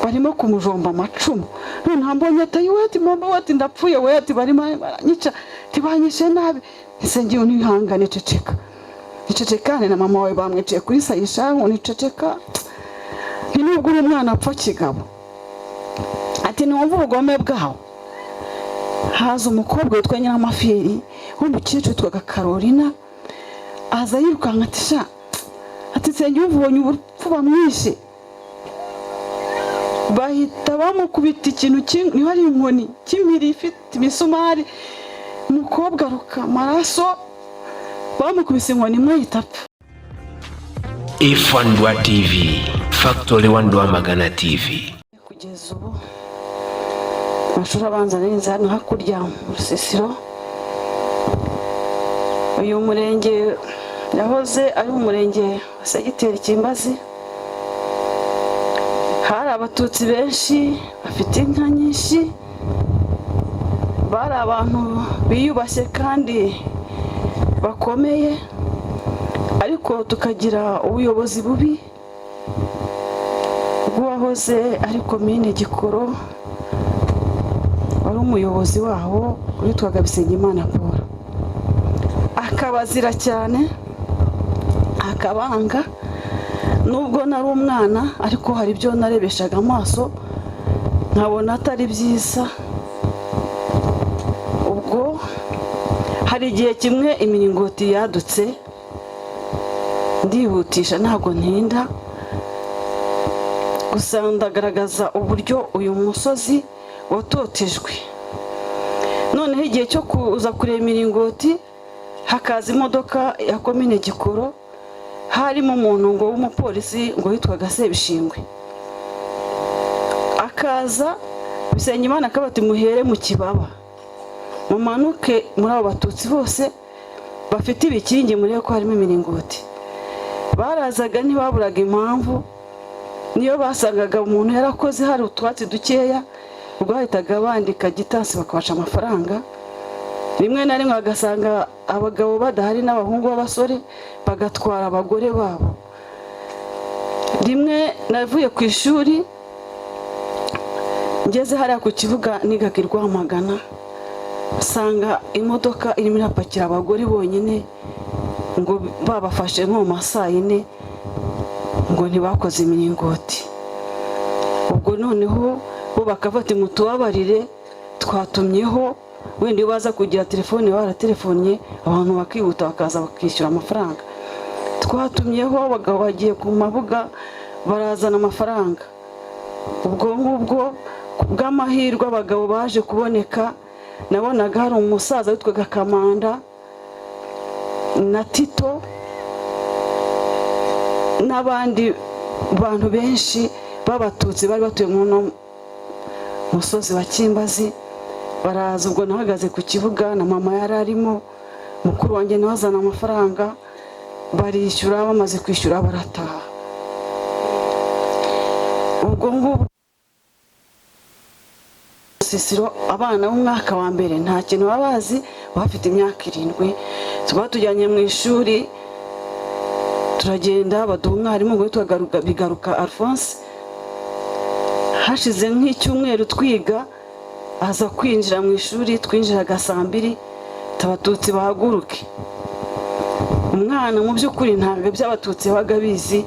Barimo kumujomba amacumu. Noneho mbonye ati: "We," ati, "mama we," ati, "ndapfuye we," ati, "barimo baranyica," ati, "banyishe nabi." Ese ngiye nihangane, ceceka, nicecekane na mama wawe bamwiciye kuri sayisha ngo niceceka. Ni nubwo uri umwana apfa kigabo. Ati: "Ntiwumva ubugome bwawo." Haza umukobwa witwa Nyiramafiri w'umukecuru witwaga Carolina, aza yirukanka ati: "Sha," ati, "Nsengiyumva ubonye urupfu bamwishe." Bahita bamukubita ikintu niba ari inkoni cy'impiri ifite imisumari, umukobwa aruka amaraso. Bamukubise inkoni imwe ahita apfa. F1 TV, Factory One Rwamagana TV. Kugeza ubu amashuri abanza arenze hano hakurya mu rusisiro. Uyu murenge yahoze ari umurenge wa segiteri Kimbazi. Hari Abatutsi benshi bafite inka nyinshi, bari abantu biyubashye kandi bakomeye, ariko tukagira ubuyobozi bubi bw'uwahoze ari komine Gikoro, wari umuyobozi waho witwaga Bisengimana Paul, akabazira cyane, akabanga. Nubwo nari umwana, ariko hari ibyo narebeshaga amaso nkabona atari byiza. Ubwo hari igihe kimwe imiringoti yadutse. Ndihutisha, ntabwo ntinda, gusa ndagaragaza uburyo uyu musozi watotejwe. Noneho igihe cyo kuza kureba imiringoti, hakaza imodoka ya komine Gikoro, harimo umuntu ngo w'umupolisi ngo witwaga Sebishingwe. Akaza Bisengimana akaba ati: "Muhere mu kibaba, mumanuke muri abo Batutsi bose bafite ibikingi, murebe ko harimo imiringoti." Barazaga, ntibaburaga impamvu. Niyo basangaga umuntu yarakoze hari utwatsi dukeya, ubwo bahitaga bandika gitansi bakabaca amafaranga. Rimwe na rimwe bagasanga abagabo badahari n'abahungu b'abasore, bagatwara abagore babo. Rimwe navuye ku ishuri, ngeze hariya ku kibuga, nigaga i Rwamagana, nsanga imodoka irimo irapakira abagore bonyine, ngo babafashe nko mu ma saa 4, ngo ntibakoze imiringoti. Ubwo noneho bo bakafata: "Mutubabarire, twatumyeho." Wenda iyo baza kugira telefone baratelefonnye, abantu bakihuta bakaza bakishyura amafaranga. "Twatumyeho abagabo bagiye ku mabuga, barazana amafaranga." Ubwo ngubwo bw'amahirwe abagabo baje kuboneka. Nabonaga hari umusaza witwaga Kamanda na Tito n'abandi bantu benshi b'Abatutsi bari batuye muri uno musozi wa Kimbazi. Baraza. Ubwo nahagaze ku kibuga na mama yari arimo, mukuru wanjye nawe azana amafaranga, barishyura. Bamaze kwishyura barataha. Ubwo ngubwo sisiro abana b'umwaka wa mbere nta kintu baba bazi, bafite imyaka 7. Tuba tujyanye mu ishuri, turagenda, baduha umwarimu ngo witwaga Bigaruka Alphonse. Hashize nk'icyumweru twiga, aza kwinjira mu ishuri. Twinjiraga saa 2. "Abatutsi bahaguruke." Umwana mu by'ukuri ntabwo iby'Abatutsi yabaga abizi.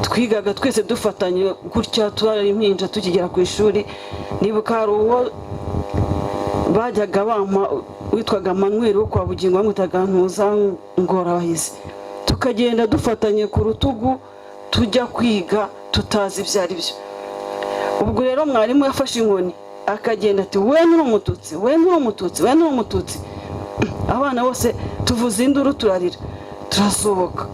Twigaga twese dufatanye gutya, twari impinja tukigera ku ishuri. Nibuka hari uwo bajyaga bampa witwaga Manuel wo kwa Bugingo, bamwitaga Ntuza Ngorabahizi, tukagenda dufatanye ku rutugu tujya kwiga tutazi ibyo ari byo. Ubwo rero mwarimu yafashe inkoni, akagenda ati: "We nturi Umututsi, we nturi Umututsi, we nturi Umututsi." Abana bose tuvuza induru, turarira, turasohoka.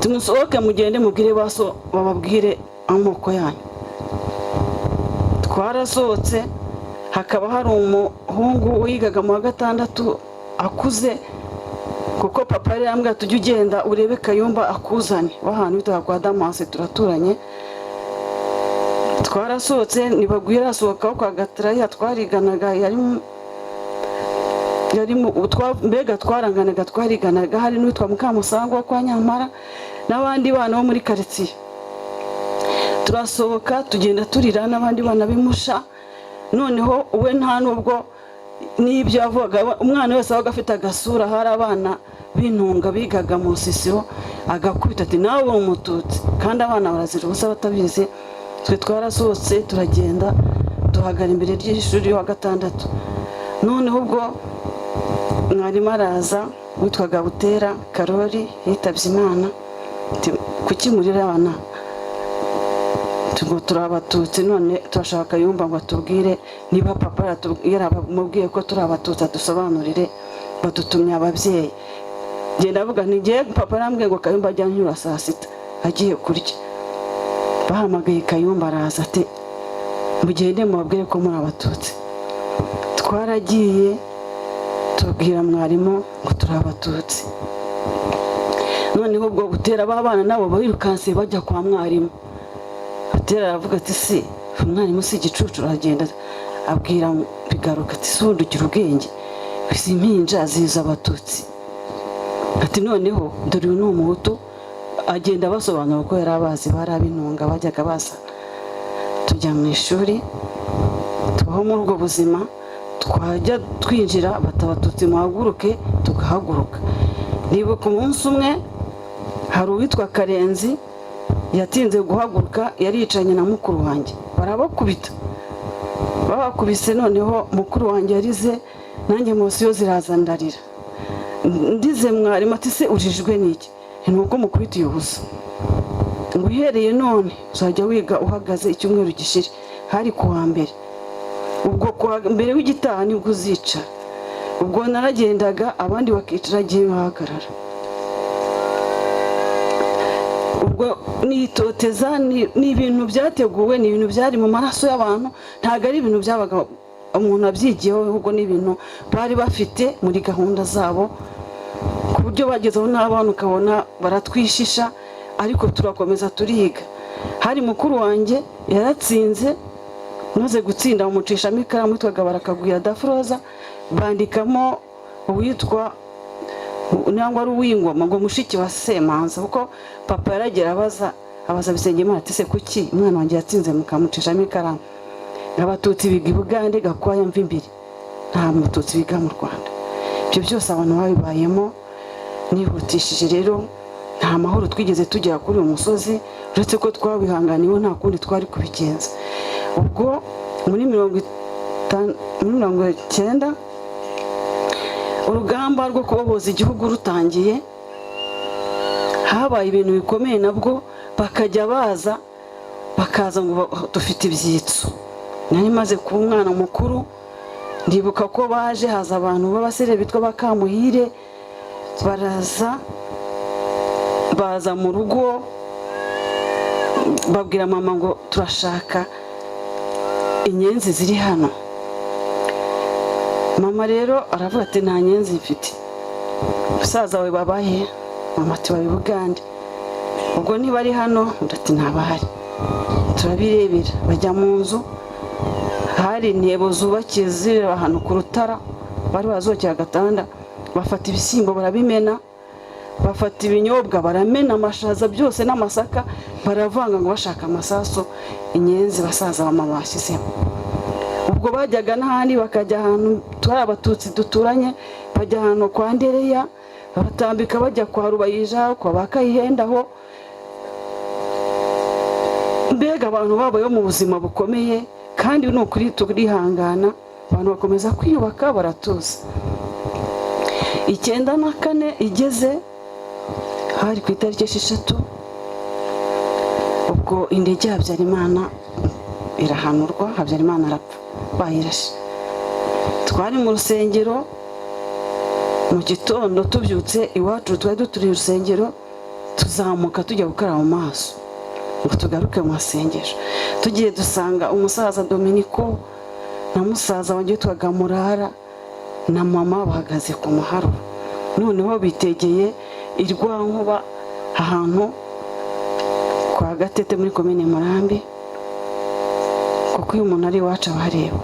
"Tumusohoke, mugende mubwire ba so, bababwire amoko yanyu." Twarasohotse, hakaba hari umuhungu wigaga mu wa gatandatu akuze, kuko papa yari yambwiye: "Tujye ugenda urebe Kayumba akuzane w'ahantu bitaga kwa Damasi, turaturanye." Twarasohotse, ntibagwira asohoka kwa Gatarayiha, twariganaga, yari mbega twaranganaga, twariganaga. Hari n'uwitwa Mukamusangwa wo kwa Nyamara n'abandi bana bo muri karitsiye. Turasohoka, tugenda turira n'abandi bana bimusha. Noneho we nta nubwo n'ibyo yavugaga, umwana wese wabaga afite agasura, hari abana b'intunga bigaga mu rusisiro, agakubita ati: "Nawe uri Umututsi." Kandi abana barazira ubusa batabizi. Twe twarasohotse, turagenda, duhagara imbere ry'ishuri wa gatandatu. Noneho ubwo mwarimu araza, witwaga Butera Karori, yitabye Imana, ati: "Kuki murira abana?" Ngo: "Turi Abatutsi, none turashaka Kayumba ngo atubwire niba papa yaramubwiye ko turi Abatutsi, adusobanurire, badutumye ababyeyi." Ngenda avuga nti: "Ngiye, papa arambwiye ngo Kayumba ajya anyura saa sita agiye kurya." Bahamagaye Kayumba, araza, ati: "Mugende mubabwire ko muri Abatutsi." Twaragiye, tubwira mwarimu ngo turi Abatutsi. Noneho ubwo Butera, ba bana nabo birukanse bajya kwa mwarimu. Butera aravuga ati: "Si umwarimu si igicucu." Aragenda abwira Bigaruka ati: "Si ubundi ugira ubwenge? Izi mpinja ziza Abatutsi." Ati: "Noneho dore uyu ni Umuhutu." Agenda abasobanura ko yari abazi, bari ab'intunga bajyaga baza. Tujya mu ishuri, tubaho muri ubwo buzima. Twajya twinjira, bata: "Abatutsi muhaguruke." Tugahaguruka. Nibuka umunsi umwe hari uwitwa Karenzi yatinze guhaguruka, yari yicaranye na mukuru wanjye, barabakubita. Babakubise, noneho mukuru wanjye yarize, nanjye émotions ziraza, ndarira. Ndize, mwarimu ati: "Se urijijwe n'iki?" Ni uko mukubitiye ubusa. Ngo: "Uhereye none uzajya wiga uhagaze icyumweru gishire." Hari ku wa mbere. Ubwo ku wa mbere w'igitaha nibwo uzicara. Ubwo naragendaga, abandi bakicara, agiye bahagarara. Ubwo nitoteza ni ibintu byateguwe, ni ibintu byari mu maraso y'abantu. Ntabwo ari ibintu byabaga umuntu abyigiyeho, ahubwo ni ibintu bari bafite muri gahunda zabo, ku buryo bagezeho n'abana ukabona baratwishisha. Ariko turakomeza turiga. Hari mukuru wanjye yaratsinze, maze gutsinda bamucishamo ikaramu, witwaga Barakagwira Dafuroza, bandikamo uwitwa nangwa ari uw'ingoma, ngo mushiki wa Semanza, kuko papa yaragera abaza Bisengimana ati: "Se kuki umwana wanjye yatsinze mukamucishamo ikaramu?" Abatutsi biga i Bugande, Gakwaya mva imbere, nta Mututsi wiga mu Rwanda. Ibyo byose abantu babibayemo. Nihutishije rero, nta mahoro twigeze tugera kuri uyu musozi, uretse ko twabihanganiwe, nta kundi twari kubigenza. Ubwo muri 90, urugamba rwo kubohoza igihugu rutangiye, habaye ibintu bikomeye. Nabwo bakajya baza, bakaza ngo dufite ibyitso. Nari maze kuba umwana mukuru. Ndibuka ko baje, haza abantu b'abasore bitwa Bakamuhire, baraza, baza mu rugo, babwira mama ngo: "Turashaka inyenzi ziri hano." Mama rero aravuga ati: "Nta nyenzi mfite." "Musaza wawe babahe?" Mama ati: "Baba i Bugande." "Ubwo niba ari hano?" Undi ati: "Ntabahari." Turabirebera. Bajya mu nzu, hari intebo zubakiye ziri ahantu ku rutara, bari bazokeye agatanda. Bafata ibishyimbo barabimena, bafata ibinyobwa baramena, amashaza byose n'amasaka baravanga, ngo bashaka amasasu inyenzi basaza mama bashyizemo. Ubwo bajyaga n'ahandi, bakajya ahantu turi Abatutsi duturanye, bajya ahantu kwa Ndereya, batambika bajya kwa Rubayija, kwa ba Kayihendaho. Mbega abantu babayeho mu buzima bukomeye, kandi ni ukuri turihangana, abantu bakomeza kwiyubaka, baratuza. 94 igeze, hari ku itariki 6, ubwo indege ya Habyarimana irahanurwa, Habyarimana arapfa bayirashe. Twari mu rusengero mu gitondo, tubyutse, iwacu twari duturiye urusengero, tuzamuka tujya gukaraba mu maso ngo tugaruke mu masengesho. Tugiye, dusanga umusaza Dominiko na musaza wanjye witwaga Murara na mama bahagaze ku muharuro. Noneho bitegeye irwankuba, ahantu kwa Gatete muri Komine Murambi, kuko iyo umuntu ari iwacu abareba.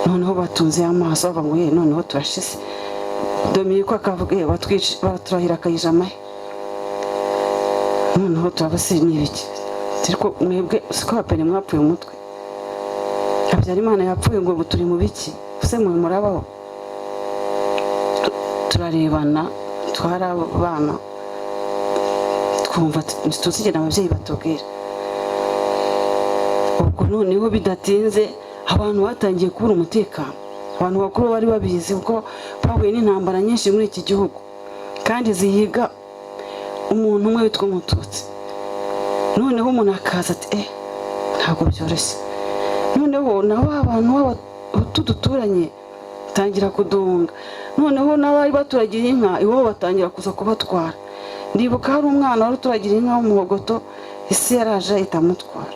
Noneho batunze amaso, bavuga ngo: "Ye, noneho turashize." Dominiko akavuga: "Ye, baturahira akayijamahe, noneho turabasi ni ibiki?" Ariko mwebwe siko abapene mwapfuye umutwe, Habyarimana yapfuye ngo turi mu biki ese mwe murabaho? Turarebana, twari abana, twumva ntituzigera ababyeyi batubwira. Ubwo noneho bidatinze abantu batangiye kubura umutekano. Abantu bakuru bari babizi kuko bahuye n'intambara nyinshi muri iki gihugu kandi zihiga umuntu umwe witwa Umututsi. Noneho umuntu akaza ati ntabwo byoroshye. Noneho nabo abantu b'Abahutu duturanye batangira kudunga, noneho n'abari baturagira inka iwabo batangira kuza kubatwara. Ndibuka hari umwana wari uturagira inka w'umuhogoto, isi yaraje ahita amutwara.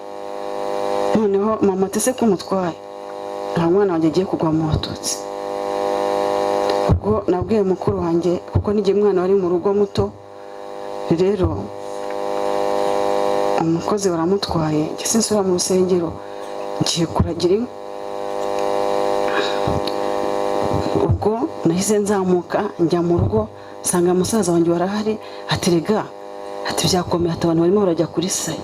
Noneho mama ati se ko umutwaye, nta mwana wanjye agiye kugwa mu Batutsi. Ubwo nabwiye mukuru wanjye kuko n'igihe umwana wari mu rugo muto, rero umukozi baramutwaye, njye sinsubira mu rusengero ngiye kuragira inka. Ubwo nahise nzamuka njya mu rugo, nsanga musaza wanjye warahari, ati rega, ati byakomeye, ati abantu barimo barajya kuri sayi.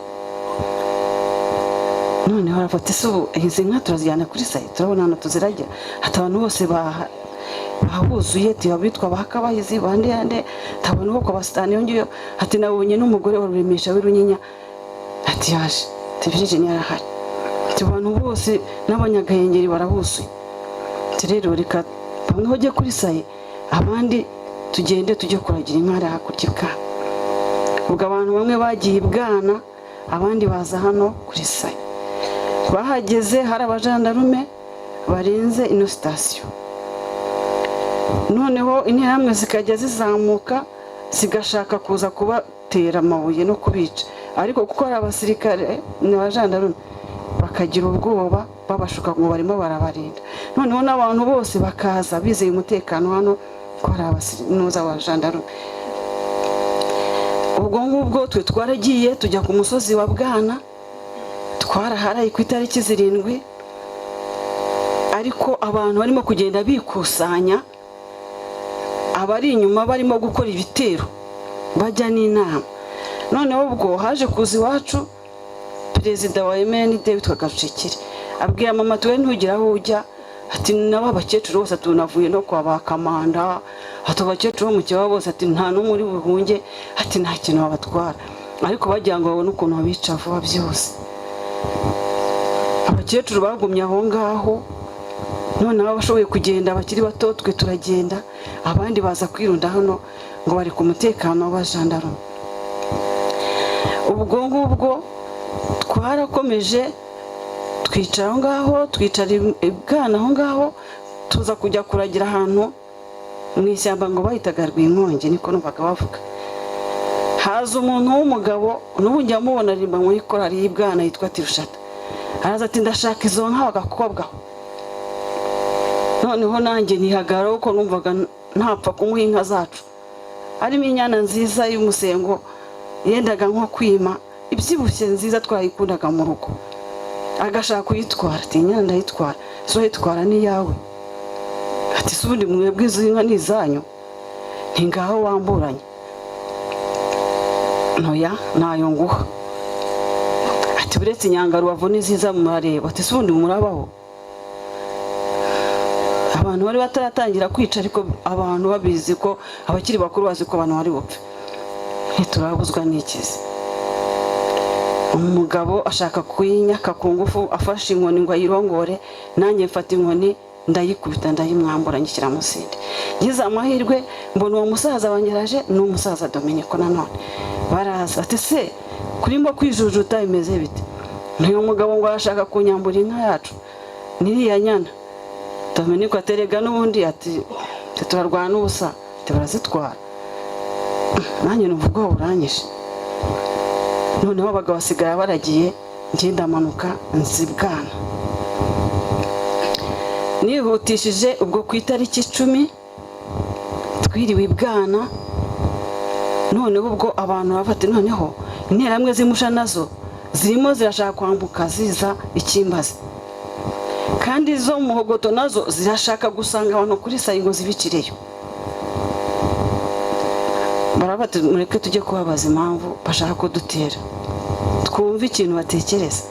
Noneho arafata ese ubu izi nka turazijyana kuri sayi, turabona hano tuziragira, ati abantu bose bahuzuye, ati abitwa ba Kabahizi bande yande, tabona uko basitani yongeyo, ati nabonye n'umugore wa Ruremesha w'Irunyinya, ati yaje, ati Virgin yarahari, ati abantu bose n'abanyagahengeri barahuzuye. Ati rero reka bamwe bajye kuri sayi, abandi tugende tujye kuragira inka hariya hakurya ibwana. Ubwo abantu bamwe bagiye ibwana, abandi baza hano kuri sayi. Bahageze hari abajandarume barinze ino sitasiyo. Noneho interahamwe zikajya zizamuka zigashaka kuza kubatera amabuye no kubica, ariko kuko hari abasirikare n'abajandarume bakagira ubwoba, babashuka ngo barimo barabarinda. Noneho n'abantu bose bakaza bizeye umutekano hano ko hari abajandarume. Ubwo ngubwo twe twaragiye tujya ku musozi wa Bwana, twaraharaye ku itariki 7, ariko abantu barimo kugenda bikusanya, abari inyuma barimo gukora ibitero bajya n'inama. Noneho ubwo haje kuza iwacu perezida wa MND witwaga Rucekeri, abwira mama tuwe ntugire aho ujya, ati nabo abakecuru bose tunavuye no kwa ba Kamanda, ati abakecuru bo mu kibaba bose, ati nta n'umwe uri buhunge, ati nta kintu babatwara, ariko bagira ngo babone ukuntu babica vuba byose. Abakecuru bagumye aho ngaho, noneho abashoboye kugenda bakiri bato twe turagenda, abandi baza kwirunda hano ngo bari ku mutekano w'abajandarume. Ubwo ngubwo twarakomeje twicara aho ngaho, twicara ibwana aho ngaho, tuza kujya kuragira ahantu mu ishyamba ngo bahitaga Rwinkongi, niko numvaga bavuga. Haza umuntu w'umugabo, n'ubu njya mubona aririmba muri korali y'ibwana yitwa Tirushata, araza ati ndashaka izo nka bagakobwa. Noneho nanjye ntihagarara kuko numvaga ntapfa kumuha inka zacu, harimo inyana nziza y'umusengo yendaga nko kwima, ibyibushye nziza twayikundaga mu rugo. Agashaka kuyitwara, ati inyana ndayitwara, so yitwara ni iyawe. Ati se ubundi mwebwe izi nka ni izanyu? Nti ngaho wamburanye, ntoya ntayo nguha. Ati uretse inyangarubavu ni nziza murareba, ati se ubundi murabaho? Abantu bari bataratangira kwica, ariko abantu babizi ko abakiri bakuru bazi ko abantu bari bupfe, ntiturabuzwa n'ikizi. Umugabo ashaka kuyinyaka ku ngufu, afashe inkoni ngo ayirongore, nanjye mfata inkoni ndayikubita ndayimwambura ngishyira mu sinde. Ngize amahirwe mbona uwo musaza wanjye araje, ni umusaza Dominiko nanone baraza, ati se kurimo kwijujuta bimeze bite? N'uyu mugabo ngo arashaka kunyambura inka yacu n'iriya nyana. Dominiko aterega n'ubundi ati turarwana n'ubusa, ati barazitwara. Nanjye numva ubwoba buranyishe. Noneho abagabo basigara baragiye, ngenda amanuka nzibwana. Nihutishije ubwo ku itariki 10 twiriwe ibwana. Noneho ubwo abantu bafata, noneho interahamwe z'imusha nazo zirimo zirashaka kwambuka ziza ikimbazi, kandi izo muhogoto nazo zirashaka gusanga abantu kuri sayi ngo zibicireyo. Barabati mureke tujye kubabaza impamvu bashaka kudutera. Twumve ikintu batekereza.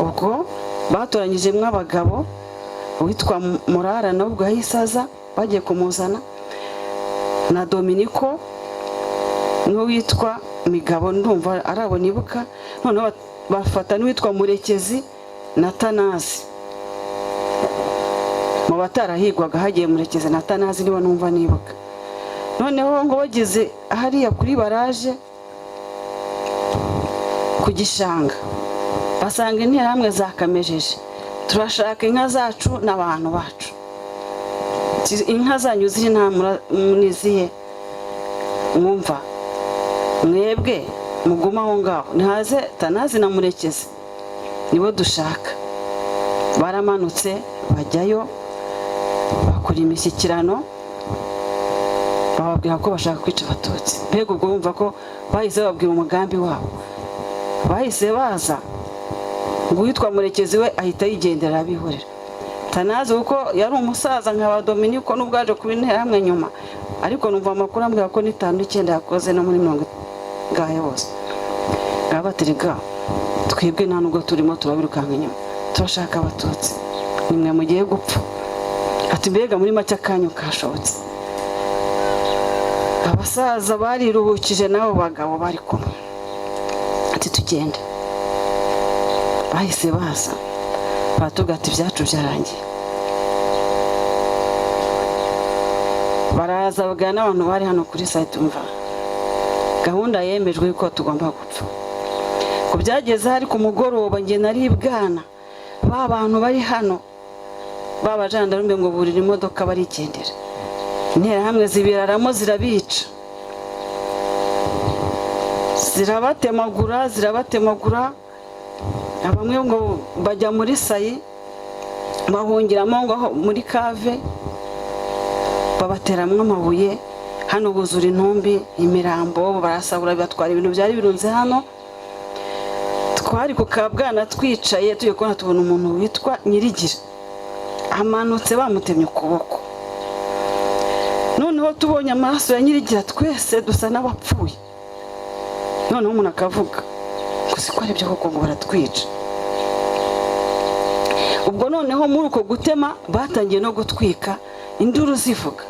Ubwo batoranyijemo abagabo, uwitwa Murara nawe ubwo yahise aza, bagiye kumuzana na Dominiko n'uwitwa Migabo, ndumva ari abo nibuka. Noneho bafata n'uwitwa Murekezi na Tanazi. Mu batarahigwaga hagiye Murekezi na Tanazi, niba numva nibuka. Noneho ngo bageze hariya kuri baraje ku gishanga, basanga interahamwe zakamejeje: "Turashaka inka zacu n'abantu bacu." "Inka zanyu ziri nta nizihe? Mwumva mwebwe mugume aho ngaho, ntihaze Tanazi na Murekezi, nibo dushaka." Baramanutse bajyayo, bakora imishyikirano, bababwira ko bashaka kwica Abatutsi. Mbega ubwo bumva ko bahise bababwira umugambi wabo, bahise baza. Ngo uwitwa Murekezi we ahita yigendera, arabihorera. Tanazi kuko yari umusaza nka ba Dominiko, n'ubwo yaje kuba interahamwe nyuma, ariko numva amakuru ambwira ko 59 yakoze, no muri mirongo ingahe hose. Ngabaterega: "Twebwe nta nubwo turimo turabirukanka inyuma, turashaka Abatutsi, nimwe mugiye gupfa." Ati mbega muri make akanyu kashobotse. Abasaza bariruhukije n'abo bagabo bari kumwe, ati: "Tugende." Bahise baza baratubwira ati: "Ibyacu byarangiye." Baraza bagana n'abantu bari hano kuri site: "Umva, gahunda yemejwe yuko tugomba gupfa." Ku byageze hari ku mugoroba, njye nari bwana ba bantu bari hano babajandarume ngo burira imodoka barigendera, interahamwe zibiraramo, zirabica, zirabatemagura, zirabatemagura. Bamwe ngo bajya muri sayi, bahungiramo ngo muri cave, babateramo amabuye. Hano buzura intumbi, imirambo, barasahura, batwara ibintu byari birunze hano. Twari ku Kabwana twicaye, tugiye kubona tubona umuntu witwa Nyirigira amanutse bamutemye ukuboko. Noneho tubonye amaraso ya Nyirigira, twese dusa n'abapfuye. Noneho umuntu akavuga ngo siko ari byo koko, ngo baratwica. Ubwo noneho muri uko gutema batangiye no gutwika, induru zivuga,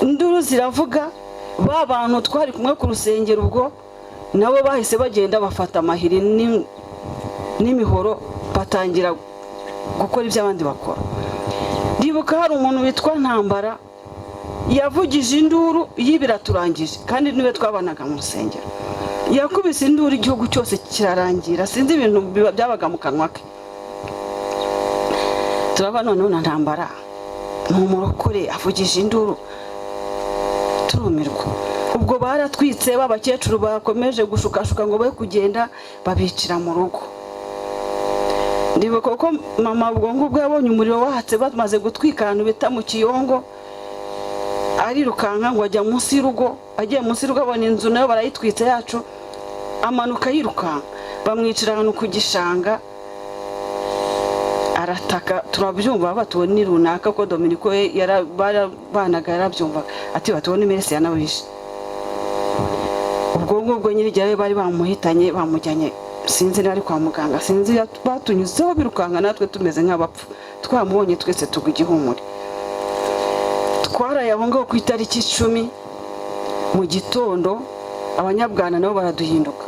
induru ziravuga. Ba bantu twari kumwe ku rusengero ubwo nabo bahise bagenda bafata amahiri n'imihoro, batangira gukora ibyo abandi bakora. Ndibuka hari umuntu witwa Ntambara yavugije induru y'ibiraturangije, kandi niwe twabanaga mu rusengero. Yakubise induru igihugu cyose kirarangira, sinzi ibintu byabaga mu kanwa ke. Turaba noneho na Ntambara ni umurokore, avugije induru turumirwa. Ubwo baratwitse, b'abakecuru bakomeje gushukashuka ngo be kugenda, babicira mu rugo. Ndibuka ko mama ubwo ngubwo yabonye umuriro watse bamaze gutwika ahantu bita mu Kiyongo, arirukanka ngo ajya munsi y'urugo. Agiye munsi y'urugo abona inzu nayo barayitwitse yacu, amanuka yirukanka, bamwicira ahantu ku gishanga. Arataka turabyumva, batubona ni runaka, ko Dominiko we barabanaga yarabyumvaga, ati: "Batubona imeresi yanabishe." Ubwo ngubwo nyirigira bari bamuhitanye, bamujyanye, sinzi niba ari kwa muganga, sinzi. Batunyuzeho birukanka, natwe tumeze nk'abapfu. Twamubonye twese tugwa igihumure. Twaraye aho ngaho. Ku itariki 10 mu gitondo, Abanyabwana nabo baraduhinduka,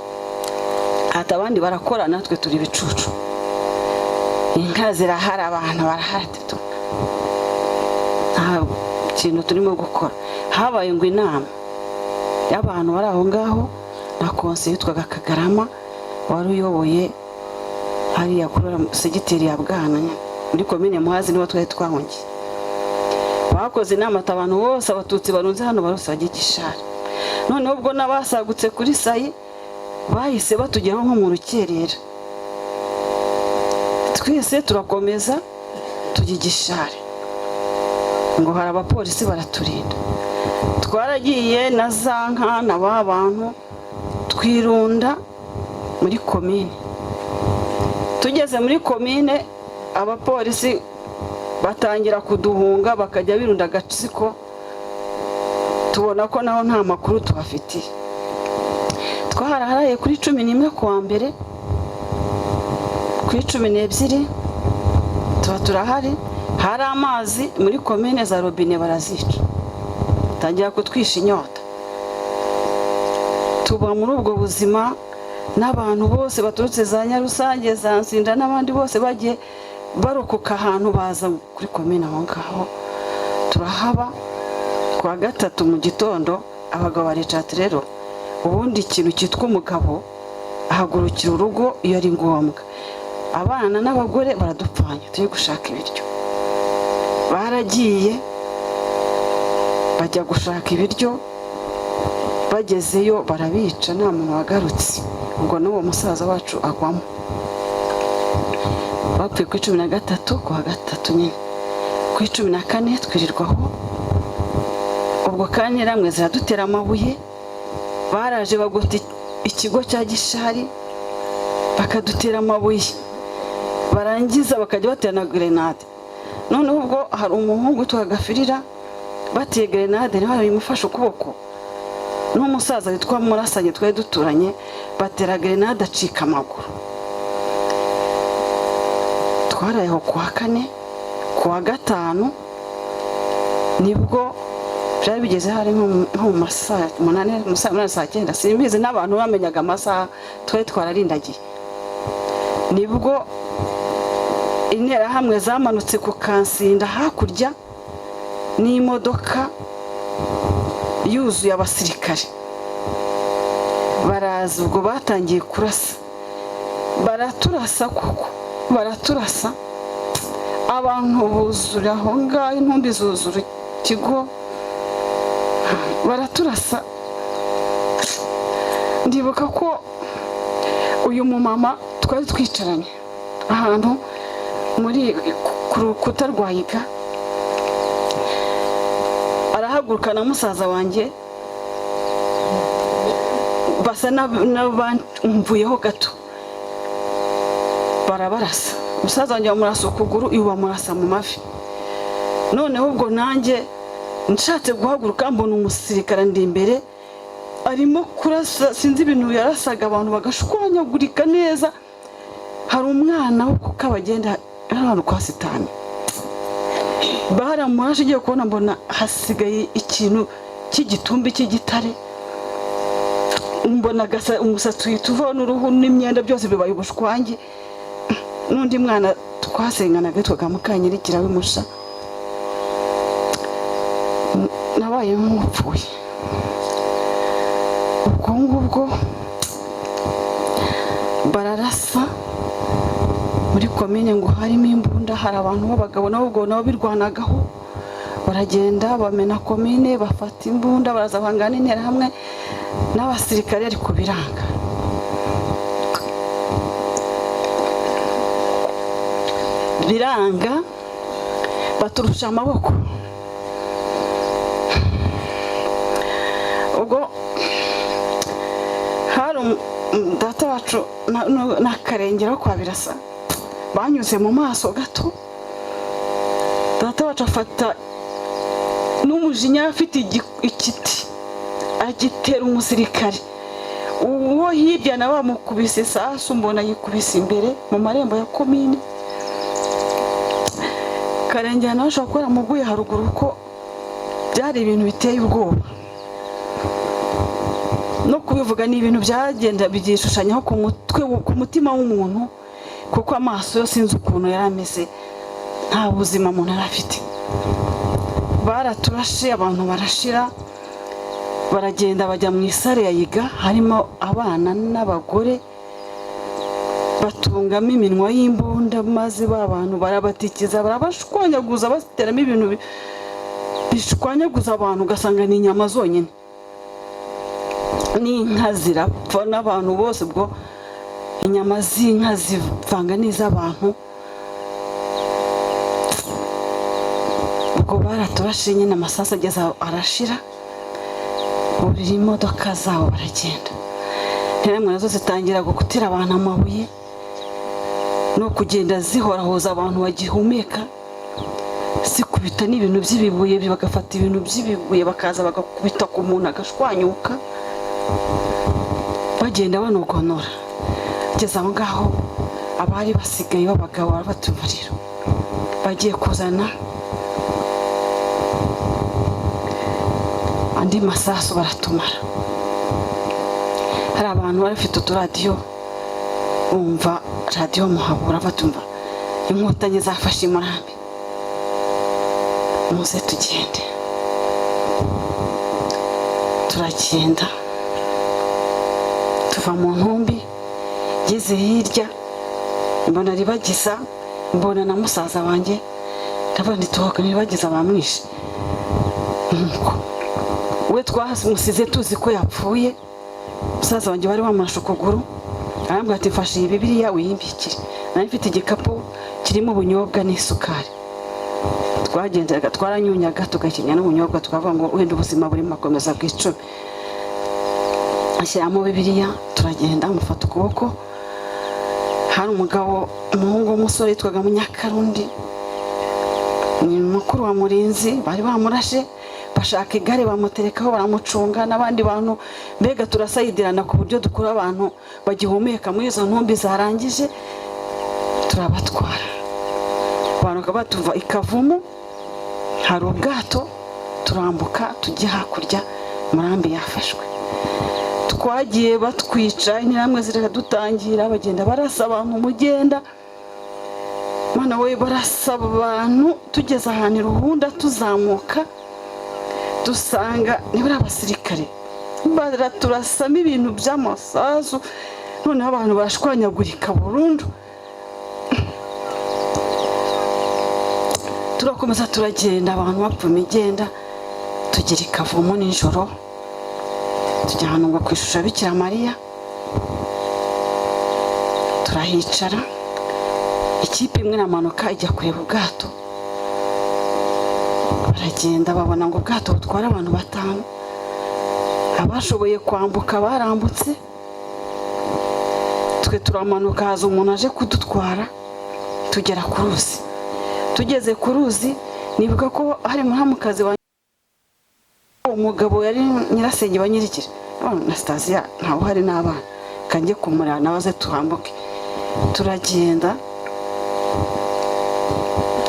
ati: "Abandi barakora, natwe turi ibicucu, inka zirahari, abantu barahari, nta kintu turimo gukora." Habaye ngo inama y'abantu bari aho ngaho na konseye witwaga Kagarama, wari uyoboye hariya kuri segiteri ya Bwana muri komine Muhazi, niho twari twahungiye. Bakoze inama ati: "Abantu bose, Abatutsi barunze hano barose bajye Gishari." Noneho ubwo n'abasagutse kuri sayi bahise batugeraho nko mu rukerera, twese turakomeza tujya Gishari. Ngo hari abapolisi baraturinda. Twaragiye na za nka na ba bantu, twirunda muri komine. Tugeze muri komine, abapolisi batangira kuduhunga, bakajya birunda agatsiko. Tubona ko naho nta makuru tubafitiye. Twaraharaye kuri 11 kuwa mbere, kuri 12 tuba turahari. Hari amazi muri komine, za robine barazica, tangira kutwisha inyota. Tuba muri ubwo buzima n'abantu bose baturutse za Nyarusange, za Nsinda n'abandi bose bagiye barokoka ahantu baza kuri komine aho ngaho turahaba. Kuwa gatatu mu gitondo abagabo baricara ati rero ubundi ikintu cyitwa umugabo ahagurukira urugo iyo ari ngombwa, abana n'abagore baradupfanya, tujye gushaka ibiryo. Baragiye bajya gushaka ibiryo, bagezeyo barabica, nta muntu wagarutse. Ubwo n'uwo musaza wacu agwamo. Bapfuye kuri 13 kuwa gatatu nyine, kuri 14 twirirwaho. Ubwo kandi ramwe ziradutera amabuye, baraje bagota ikigo cya Gishari bakadutera amabuye, barangiza bakajya batera na grenade. Noneho ubwo hari umuhungu witwa Gafirira, bateye grenade niwe bimufashe ukuboko, n'umusaza witwa Murasanye twari duturanye, batera grenade acika amaguru. Twaraye aho kuwa kane, kuwa gatanu nibwo byari bigeze hari nko mu masaha 8, mu saa 8, saa 9, simbizi, n'abantu bamenyaga amasaha twari twararindagiye. Nibwo interahamwe zamanutse ku Kansinda hakurya n'imodoka yuzuye abasirikare, baraza. Ubwo batangiye kurasa, baraturasa koko, baraturasa, abantu buzura aho ngaho, intumbi zuzura ikigo, baraturasa. Ndibuka ko uyu mumama twari twicaranye ahantu muri ku rukuta rwa Yiga, arahaguruka na musaza wanjye, basa n'abamvuyeho gato, barabarasa. Musaza wanjye bamurasa ukuguru, iwe bamurasa mu mavi. Noneho ubwo nanjye nshatse guhaguruka, mbona umusirikare ndi imbere arimo kurasa, sinzi ibintu yarasaga, abantu bagashwanyagurika neza. Hari umwana wo ku Kabagenda ahantu kwa Sitani, baramurashe, igiye kubona mbona hasigaye ikintu cy'igitumbi cy'igitare, mbona umusatsi uhita uvaho n'uruhu n'imyenda byose bibaye ubushwange. N'undi mwana twasenganaga witwaga Mukanyirigira w'imusha, nabaye nk'upfuye. Ubwo ngubwo bararasa muri komine ngo harimo imbunda, hari abantu b'abagabo nabo ubwo nabo birwanagaho, baragenda bamena komine, bafata imbunda, baraza bangana interahamwe n'abasirikare, ariko biranga. Biranga, baturusha amaboko. Ubwo hari data wacu n'akarengero kwa Birasa banyuze mu maso gato, data wacu afata n'umujinya, afite igiti agitera umusirikare uwo hirya, nawe bamukubise isasu, mbona yikubise imbere mu marembo ya komine. Karengera nawe ashobora kuba yaramuguye haruguru, kuko byari ibintu biteye ubwoba no kubivuga, ni ibintu byagenda byishushanyaho ku mutwe, ku mutima w'umuntu, kuko amaso yo sinzi ukuntu yari ameze, nta buzima umuntu yari afite. Baraturashe, abantu barashira, baragenda bajya mu isare ya Yiga, harimo abana n'abagore, batungamo iminwa y'imbunda, maze ba bantu barabatikiza, barabashwanyaguza, bateramo ibintu bishwanyaguza abantu, ugasanga ni inyama zonyine, n'inka zirapfa n'abantu bose. Ubwo inyama z'inka zivanga n'iz'abantu. Ubwo baraturashe nyine, amasasu ageze aho arashira, burira imodoka zabo baragenda. Interahamwe nazo zitangira gutera abantu amabuye no kugenda zihorahoza abantu bagihumeka, zikubita n'ibintu by'ibibuye, bagafata ibintu by'ibibuye bakaza bagakubita ku muntu agashwanyuka. Bagenda banogonora, ngeze aho ngaho abari basigaye b'abagabo barabata umuriro, bagiye kuzana andi masasu baratumara. Hari abantu bari bafite uturadiyo, bumva radiyo Muhabura, batumva Inkotanyi zafashe i Murambi, muze tugende. Turagenda tuva mu ntumbi, ngeze hirya mbona Ribagiza, mbona na musaza wanjye, ndavuga nti tuhoka Ribagiza bamwishe. Nuko we twamusize tuzi ko yapfuye. Musaza wanjye wari wamurashe ukuguru, arambwira ati mfashe iyi Bibiliya uyimbikire. Nari mfite igikapu kirimo ubunyobwa n'isukari, twagendaga twaranyunyaga tugakinya n'ubunyobwa, tukavuga ngo wenda ubuzima burimo akomeza bw'icumi. Ashyiramo Bibiliya, turagenda, amufata ukuboko. Hari umugabo, umuhungu w'umusore witwaga Munyakarundi, ni mukuru wa Murinzi, bari bamurashe, bashaka igare bamuterekaho, baramucunga n'abandi bantu, mbega turasayidirana ku buryo dukura abantu bagihumeka muri izo ntumbi zarangije, turabatwara. Abantu bakaba batuva i Kavumu, hari ubwato, turambuka tujya hakurya. Murambi yafashwe, twagiye batwica, interahamwe ziradutangira, bagenda barasa abantu umugenda, mana we, barasa abantu. Tugeze ahantu i Ruhunda, tuzamuka dusanga nibura abasirikare baraturasamo ibintu by'amasasu, noneho abantu barashwanyagurika burundu. Turakomeza turagenda, abantu bapfa imigenda, tugera i Kavumu nijoro, tujya ahantu ngo ku ishusho ya Bikira Mariya, turahicara. Ikipe imwe iramanuka ijya kureba ubwato, baragenda babona ngo ubwato butwara abantu batanu. Abashoboye kwambuka barambutse, twe turamanuka, haza umuntu aje kudutwara, tugera ku ruzi. Tugeze ku ruzi, nibuka ko hari muramukazi wa uwo mugabo, yari nyirasenge wa Nyirigira na Sitasiya, ntawe uhari n'abana, kanjye kumureba nawe aze tuhambuke. Turagenda,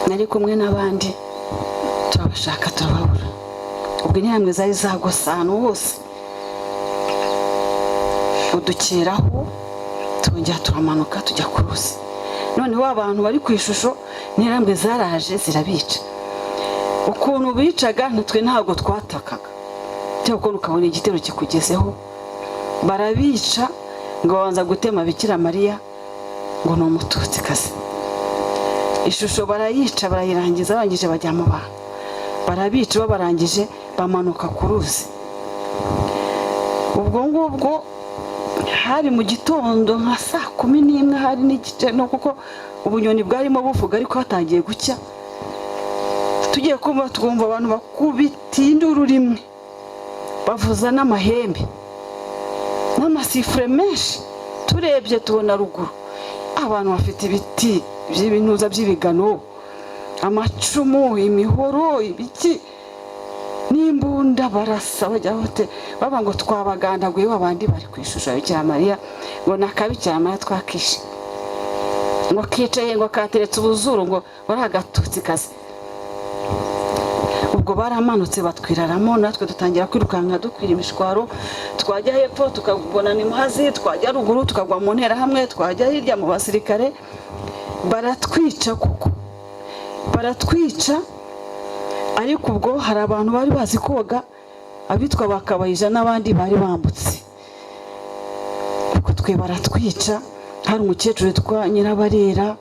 nari kumwe n'abandi, turabashaka turababura. Ubwo interahamwe zari zagose ahantu hose, udukeraho, turongera turamanuka tujya ku ruzi. Noneho abantu bari ku ishusho, interahamwe zaraje zirabica. Ukuntu bicaga, twe ntabwo twatakaga, cyangwa ukuntu ukabona igitero kikugezeho, barabica ngo babanza gutema Bikira Mariya ngo ni Umututsikazi. Ishusho barayica, barayirangiza, barangije bajya mu bantu barabica. Babarangije bamanuka ku ruzi. Ubwo ngubwo hari mu gitondo nka saa 11 hari n'igice, no kuko ubunyoni bwarimo buvuga ariko hatangiye gucya. Tugiye kumva twumva abantu bakubita induru rimwe, bavuza n'amahembe n'amasifure menshi. Turebye tubona ruguru abantu bafite ibiti by'ibintuza by'ibigano, amacumu, imihoro, ibiki n'imbunda, barasa bajya bate, baba ngo twabagandaguye. Abandi bari ku ishusho ya Bikira Mariya, ngo ni akabikira Mariya twakishe, ngo kicaye, ngo kateretse ubuzuru, ngo bari agatutsi kazi. Ubwo baramanutse batwiraramo, natwe dutangira kwirukanka dukwira imishwaro. Twajya hepfo tukabona ni Muhazi, twajya ruguru tukagwa mu nterahamwe, twajya hirya mu basirikare. Baratwica kuko baratwica. Ariko ubwo hari abantu bari bazi koga, abitwa Bakabayija n'abandi bari bambutse. Ubwo twe baratwica, hari umukecuru witwa Nyirabarera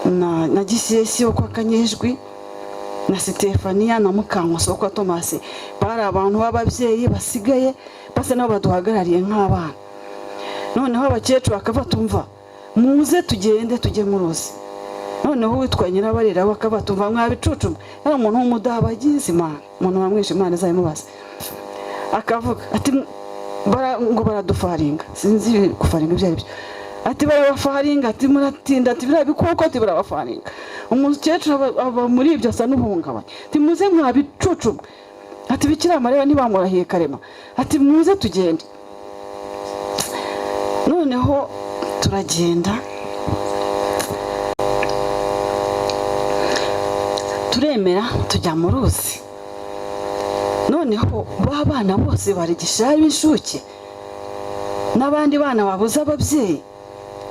na Gisesi wo kwa Kanyejwi na Sitefaniya na Mukankusi wo kwa Tomasi, bari abantu b'ababyeyi basigaye basa nabo baduhagarariye nk'abana. Noneho abakecuru bakaba tumva muze tugende tujye mu ruzi. Noneho uwitwa Nyirabarera bakaba tumva mwabicucu, yari umuntu w'umudabagizi, Imana umuntu wamwishe Imana izabimubaza. Akavuga ati ngo baradufaringa, sinzi gufaringa ibyo ari byo. Ati barabafaringa, ati muratinda, ati biriya bikoko, ati barabafaringa. Umukecuru aba muri ibyo asa n'uhungabanye, ati muze mwabicucu, ati Bikira Mariya ntibamurahiye karema, ati muze tugende. Noneho turagenda, turemera tujya mu ruzi. Noneho ba bana bose barigisha b'inshuke n'abandi bana babuze ababyeyi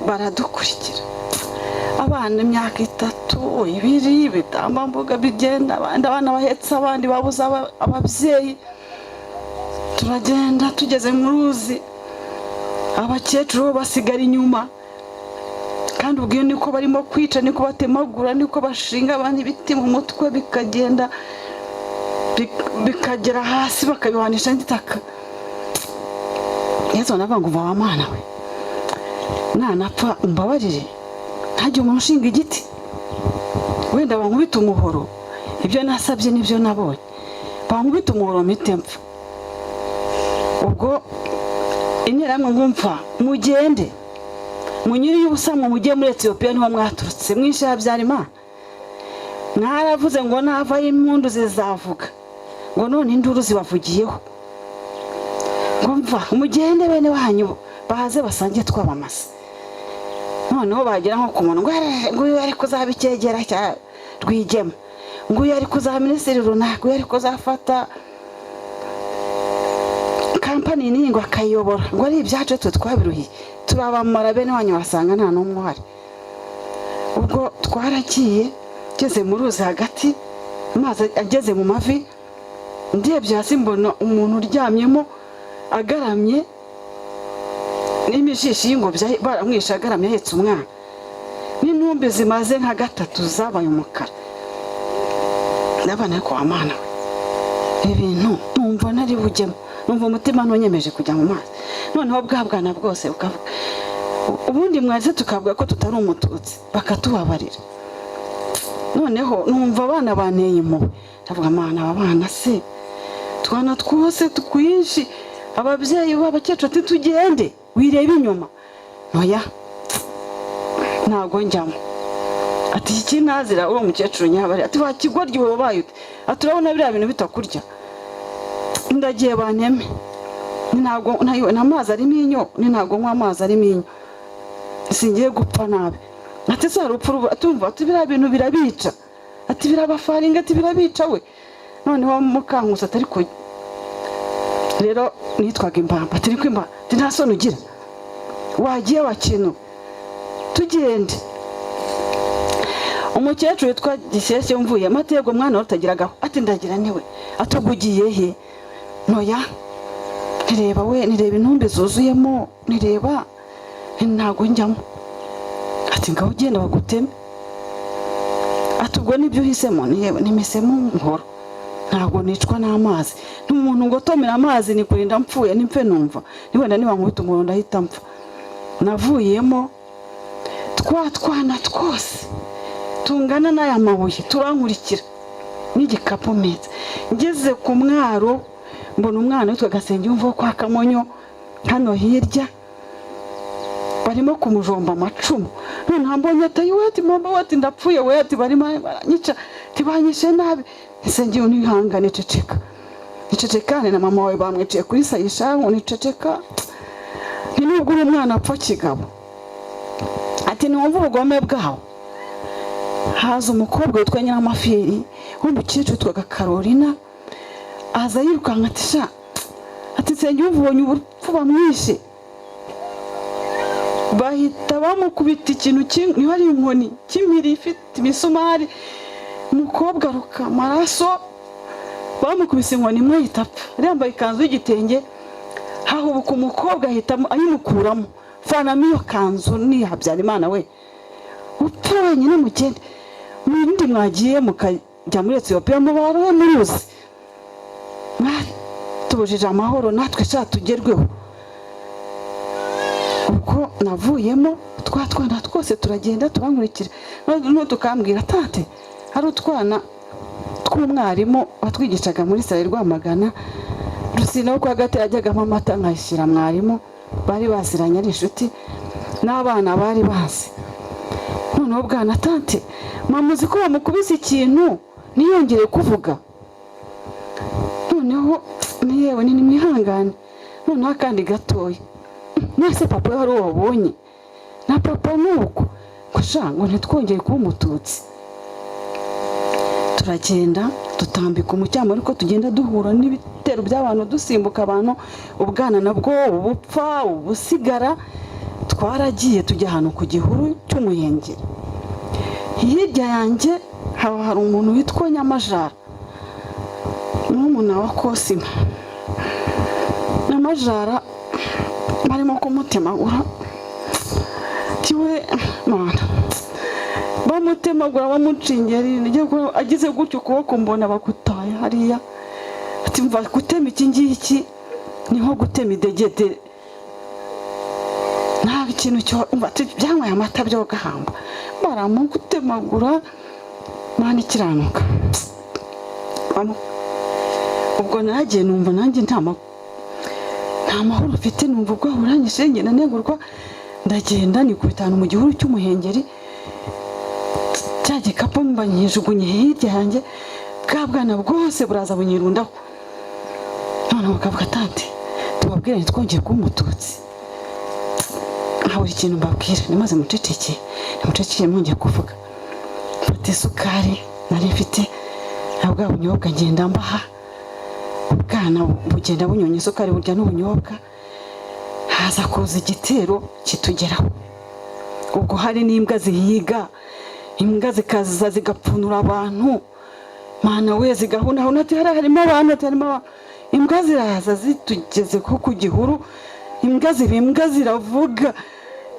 baradukurikira. Abana imyaka 3, 2, ibitambambuga bigenda, abandi abana bahetse abandi babuze ababyeyi. Turagenda tugeze mu ruzi, abakecuru bo basigara inyuma, kandi ubwo iyo niko barimo kwica, niko batemagura, niko bashinga abandi ibiti mu mutwe, bikagenda bikagera hasi bakabihanisha n'itaka. Yesu navuga ngo uva wa mwana we, nanapfa umbabarire, ntajye umuntu ushinga igiti, wenda bankubita umuhoro, ibyo nasabye nibyo nabonye, bankubita umuhoro mpite mpfa. Ubwo interahamwe ngumva mugende munyuriye ubusa mu mujye muri Ethiopia niho mwaturutse, mwishe Habyarimana, mwaravuze ngo navayo impundu zizavuga, ngo none induru zibavugiyeho, ngo mva mugende bene wanyu baze basange twabamaze. Noneho bagera nko ku muntu ngo uyu ari kuzaba icyegera cya Rwigema, ngo uyu ari kuzaba minisitiri runaka, uyu ari kuzafata kampani nini ngo akayobora, ngo ari ibyacu twe twabiruhiye, turabamara bene wanyu basanga nta n'umwe uhari. Ubwo twaragiye ngeze mu ruzi hagati, amazi ageze mu mavi, ndebye hasi mbona umuntu uryamyemo agaramye n'imishishi y'ingobyi baramwishe, agaramye ahetse umwana, n'intumbi zimaze nka 3 zabaye umukara. Ndabona ariko wa mwana we, ibintu numva nari bujyemo, numva umutima ntunyemeje kujya mu mazi. Noneho bwa bwana bwose bukavuga, ubundi mwaze tukavuga ko tutari umututsi bakatubabarira. Noneho numva abana banteye impuhwe, ndavuga mana aba bana se twana twose twinshi, ababyeyi b'abakecuru ati tugende wirebe inyuma, noya ntago njyamo. Ati iki ntazira uwo mukecuru nyabari, ati wakigoryi wabaye ute, ati urabona biriya bintu bitakurya, ndagiye banteme, ntago nta mazi arimo inyo, ni ntago nywa amazi arimo inyo, singiye gupfa nabi. Ati se hari urupfu atumva, ati biriya bintu birabica, ati birabafaringa, ati birabica we. Noneho Mukankusi atari ko rero nitwaga imbamba, ati niko imbamba, ati nta soni ugira, wagiye wakintu tugende. Umukecuru witwa Gishyeshye mvuye amatego mwana utagiragaho, ati ndagira niwe, atugugiye he? Noya nireba we, nireba intumbi zuzuyemo, nireba ntago njyamo. Ati ngaho ugenda baguteme. Ati ubwo nibyo uhisemo? Nimisemo nkoro, ntabwo nicwa n'amazi, n'umuntu ngo tomera amazi ni kurinda mpfuye nimpfe numva ni wenda niba nkubita umuntu ndahita mpfa. Navuyemo twa twana twose tungana n'aya mabuye turankurikira n'igikapu mpetse, ngeze ku mwaro mbona umwana witwa Gasengiyumva wo kwa Kamonyo hano hirya barimo kumujomba amacumu. Noneho mbonye ati we, ati mama we, ati ndapfuye we, ati barimo baranyica, ati banyishe nabi. Nsengiyumva ntihangane, ceceka nicecekane na mama wawe bamwiciye kuri sayishangu, niceceka ni nubwo uri umwana apfa kigabo. Ati ntiwumva ubugome bwawo. Haza umukobwa witwa Nyiramafiri w'umukecuru witwaga Carolina, aza yirukanka ati sha, ati Nsengiyumva ubonye urupfu bamwishe. Bahita bamukubita ikintu niba ari inkoni cy'impiri ifite imisumari, umukobwa aruka amaraso, bamukubise inkoni imwe ahita apfa. Yari yambaye ikanzu y'igitenge, hahubuka umukobwa ahita ayimukuramo, vanamo iyo kanzu ni Habyarimana we, upfa wenyine mugende mwirinde, mwagiye mukajya muri Ethiopia mubarohe muruzi, mwatubujije amahoro natwe sha tugerweho. Ubwo navuyemo twa twana twose turagenda turankurikira, noneho tukambwira tate hari utwana tw'umwarimu watwigishaga muri Sare Rwamagana, Rusina wo kwa Gatera yajyagamo amata nkayishyira mwarimu, bari baziranye ari inshuti n'abana bari bazi. Noneho bwana tante mama uzi ko bamukubise ikintu ntiyongere kuvuga. Noneho yewe ni mwihangane, noneho akandi gatoya Nese papa we hari uwo wabonye? Na papa nuko ngo sha, ngo ntitwongere kuba umututsi. Turagenda dutambika umucyamo, ariko tugenda duhura n'ibitero by'abantu, dusimbuka abantu, ubwana nabwo ubupfa ubusigara. Twaragiye tujya ahantu ku gihuru cy'umuyengeri. Hirya yanjye haba hari umuntu witwa Nyamajara, murumuna wa Kosima. Nyamajara barimo kumutemagura, tiwe mana, bamutemagura bamucingera, agize gutyo ukuboko mbona bagutaye hariya. Ati mva gutema iki ngiki ni nko gutema idegede, nta kintu cyo umva, ati byanyweye amata byo gahamba. Baramutemagura, mana ikiranuka. Ubwo naragiye numva nanjye nta mahoro mfite, numva ubwoba buranyishe, ngenda negurwa. Ndagenda nikubita ahantu mu gihuru cy'umuhengeri, cya gikapu mba nyijugunye hirya yanjye, bwa bwana bwose buraza bunyirundaho. Noneho bakavuga, tante tubabwire ntitwongere kuba umututsi. Nkabura ikintu mbabwira, nimaze muceceke, nimuceceke mwongeye kuvuga. Mfata isukari nari mfite na bwa bunyobwa, ngenda mbaha. Ubwana bugenda bunyonya isukari, burya n'ubunyobwa. Haza kuza igitero kitugeraho. Ubwo hari n'imbwa zihiga, imbwa zikaza zigapfunura abantu, mana we, zigahunahuna, ati hariya harimo abantu, ati harimo abantu. Imbwa ziraza zitugeze ko ku gihuru, imbwa ziba imbwa ziravuga.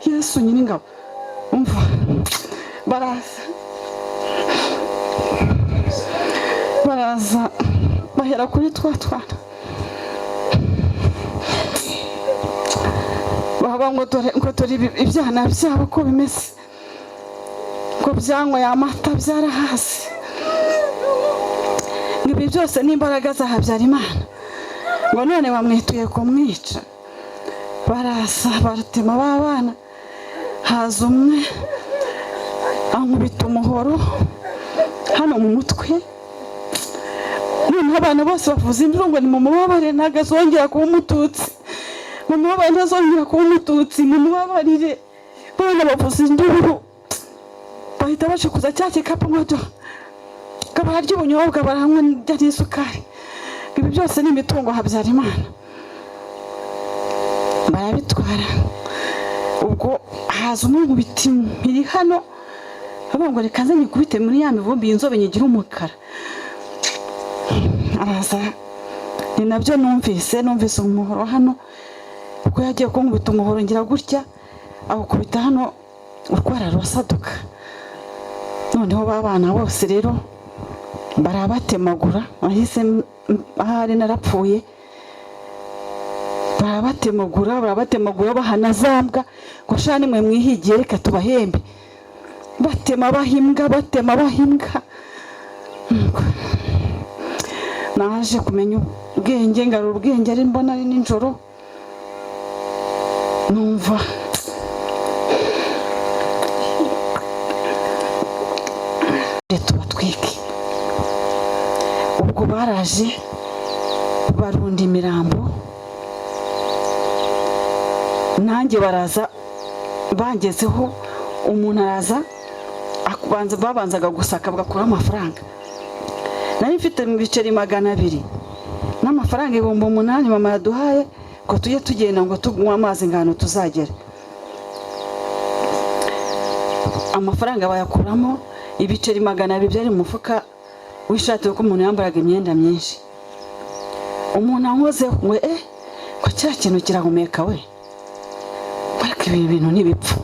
Yesu nyir'ingabo, umva, baraza baraza bahera kuri twa twana, baba ngo dore, ngo dore ibyana byabo ko bimeze, ngo byanyweye amata byarahase, ngo ibi byose ni imbaraga za Habyarimana, ngo none bamwituye kumwica. Barasa baratema ba bana. Haza umwe ankubita umuhoro hano mu mutwe. Noneho abana bose bavuza induru ngo ni mu mubabare, ntabwo azongera kuba umututsi, mu mubabare ntazongera kuba umututsi, mu mubabarire. Abana bavuza induru, bahita bashikuza cya gikapu, ngo do bararya ubunyobwa, baranywa n'isukari. Ibi byose ni imitungo Habyarimana, barabitwara. Ubwo haza umwe nkubita impiri hano, avuga ngo reka nze nyikubite muri ya mivumbi y'inzobe nyigira umukara. Araza, ni nabyo numvise umuhoro hano. Ubwo yagiye kunkubita umuhoro, ngira gutya awukubita hano, urwara rurasaduka. Noneho ba bana bose rero barabatemagura, nahise ahari narapfuye. Barabatemagura, barabatemagura, bahana za mbwa ngo sha nimwe mwihigiye, reka tubahembe. Batema bahimbwa, batema bahimbwa. Naje kumenya ubwenge, ngarura ubwenge ari mbona ari nijoro, numva tubatwike. Ubwo baraje barunda imirambo, nanjye baraza bangezeho. Umuntu araza babanzaga gusaka bagakuraho amafaranga. Nari mfite mu biceri 200 n'amafaranga 8000 mama yaduhaye ngo tujye tugenda ngo tunywe amazi ngano tuzagera. Amafaranga bayakuramo, ibiceri 200 byari mu mufuka w'ishati, kuko umuntu yambaraga imyenda myinshi. Umuntu ankozeho ngo ngo cya kintu kirahumeka we, ariko ibi bintu ntibipfa.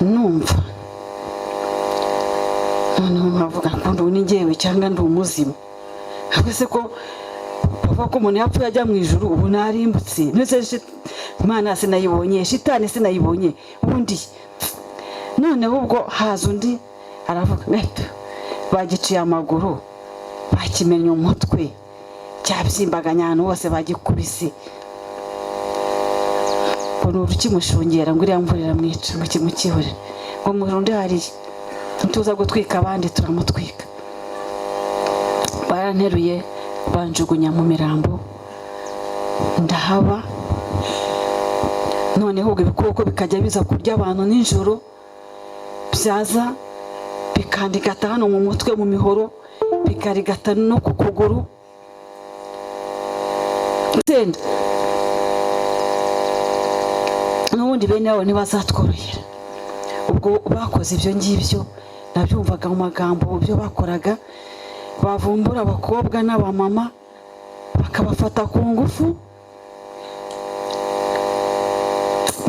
Numva noneho nkavuga ngo ndu ni njyewe cyangwa ndi umuzima, ahubwo se ko bavuga ko umuntu yapfuye ajya mu ijuru, ubu narimbutse, ndetse Imana sinayibonye, shitani sinayibonye ubundi. Noneho ubwo haza undi aravuga ngo bagiciye amaguru, bakimennye umutwe, cyabyimbaganya ahantu hose, bagikubise, ngo ni urukimushungera, ngo iriya mvura iramwica, ngo kimukihorere, ngo murunde hariya, ntuza gutwika abandi turamutwika. Baranteruye banjugunya mu mirambo, ndahaba. Noneho ubwo ibikoko bikajya biza kurya abantu nijoro, byaza bikandigata hano mu mutwe mu mihoro, bikarigata no ku kuguru. Senda n'ubundi bene wabo ntibazatworohera. Ubwo bakoze ibyo ngibyo, nabyumvaga mu magambo ibyo bakoraga, bavumbura abakobwa n'abamama bakabafata ku ngufu.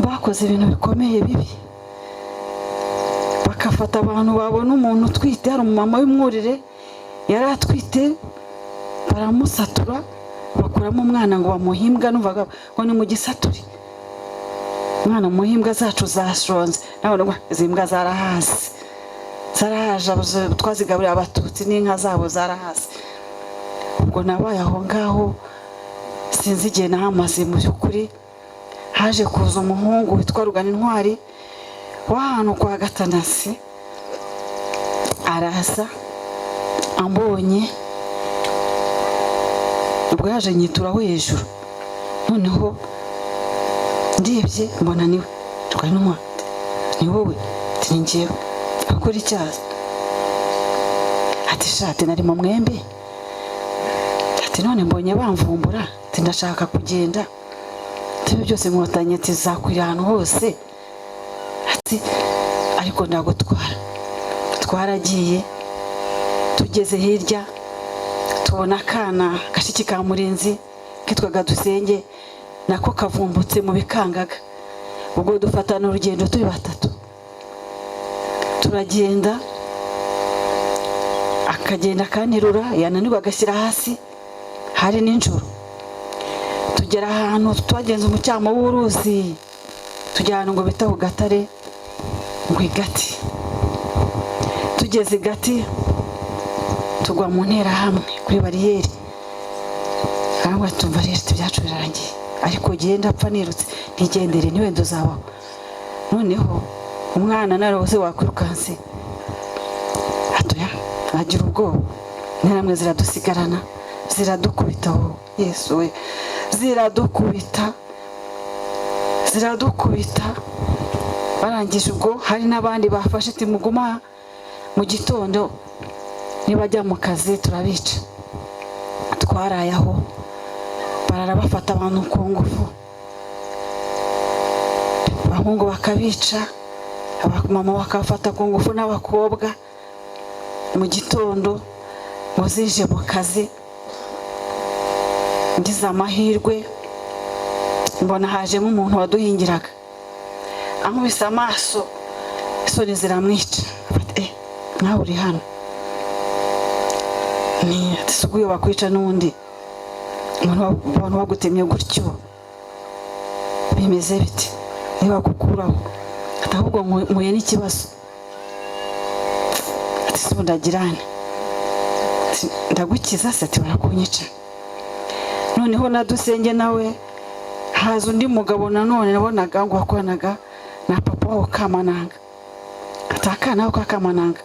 Bakoze ibintu bikomeye bibi, bakafata abantu babona umuntu utwite. Hari umumama w'umwurire yari atwite, baramusatura bakuramo umwana ngo bamuhe imbwa. Numvaga ngo ni mu gisature umwana muhe imbwa zacu zashonze. Nabona ngo izi mbwa zarahaze, zarahaje, twazigaburiye abatutsi n'inka zabo zarahaze. Ubwo nabaye aho ngaho sinzi igihe nahamaze. Mu by'ukuri haje kuza umuhungu witwa Rugana Intwari w'ahantu kwa Gatanasi, araza ambonye, ubwo yaje nyituraho hejuru. Noneho ndebye mbona niwe Rugana Intwari. Ni wowe? Ati ni njyewe. Akora icyaha? Ati shati nari mu mwembe. Ati none mbonye bamvumbura, ati ndashaka kugenda. Ati ibyo byose inkotanyi ati zakwira ahantu hose, ati ariko ndagutwara. Twaragiye, tugeze hirya tubona akana gashiki ka Murinzi kitwaga Dusenge, nako kavumbutse mu bikangaga. Ubwo dufatana urugendo turi batatu, turagenda, akagenda akanterura, yananirwa agashyira hasi. Hari nijoro, tugera ahantu twagenze umucyamo w'uruzi, tujya ahantu ngo bita ku gatare, ngo igati. Tugeze igati tugwa mu nterahamwe kuri bariyeri. Arangwa tumva rero ibyacu birarangiye, ariko genda apfa nirutse ntigendere ntiwenda uzabaho. Noneho umwana narose wakwirukanse atoya agira ubwoba. Interahamwe ziradusigarana, ziradukubita. Wowe Yesu we, ziradukubita, ziradukubita. Barangije ubwo hari n'abandi bafashe, ati muguma mu gitondo nibajya mu kazi turabica. Twaraye aho, barara bafata abantu ku ngufu, abahungu bakabica, abamama bakabafata ku ngufu n'abakobwa. Mu gitondo ngo zije mu kazi, ngize amahirwe mbona hajemo umuntu waduhingiraga, ankubise amaso isoni ziramwica. Nawe uri hano? Ni ati ubwo iyo bakwica n'undi abantu bagutemye gutyo bimeze biti, ntibagukuraho? Ati ahubwo mpuye n'ikibazo. Ati si ubu ndagirane ndagukiza se? Ati barakunyica. Noneho na Dusenge nawe, haza undi mugabo nanone nabonaga ngo wakoranaga na papa wabo Kamananga. Ati akana ko Kamananga,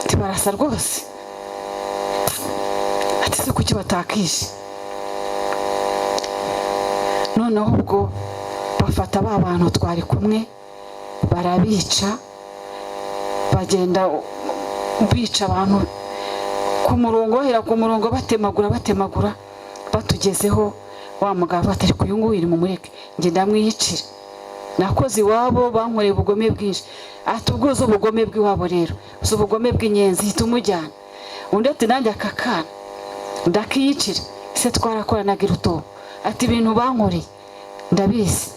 ati barasa rwose. Ati se kuki batakishe? Noneho ubwo bafata ba bantu twari kumwe barabica, bagenda bica abantu ku murongo, bahera ku murongo batemagura, batemagura, batugezeho wa mugabo ati ariko uyu nguyu ni mumureke njye ndamwiyicira, nakoze iwabo bankoreye ubugome bwinshi. Ati ubwo uzi ubugome bw'iwabo rero, uzi ubugome bw'inyenzi, hita umujyana. Undi ati nanjye aka kana ndakiyicira, se twarakoranaga irutobo, ati ibintu bankoreye ndabizi.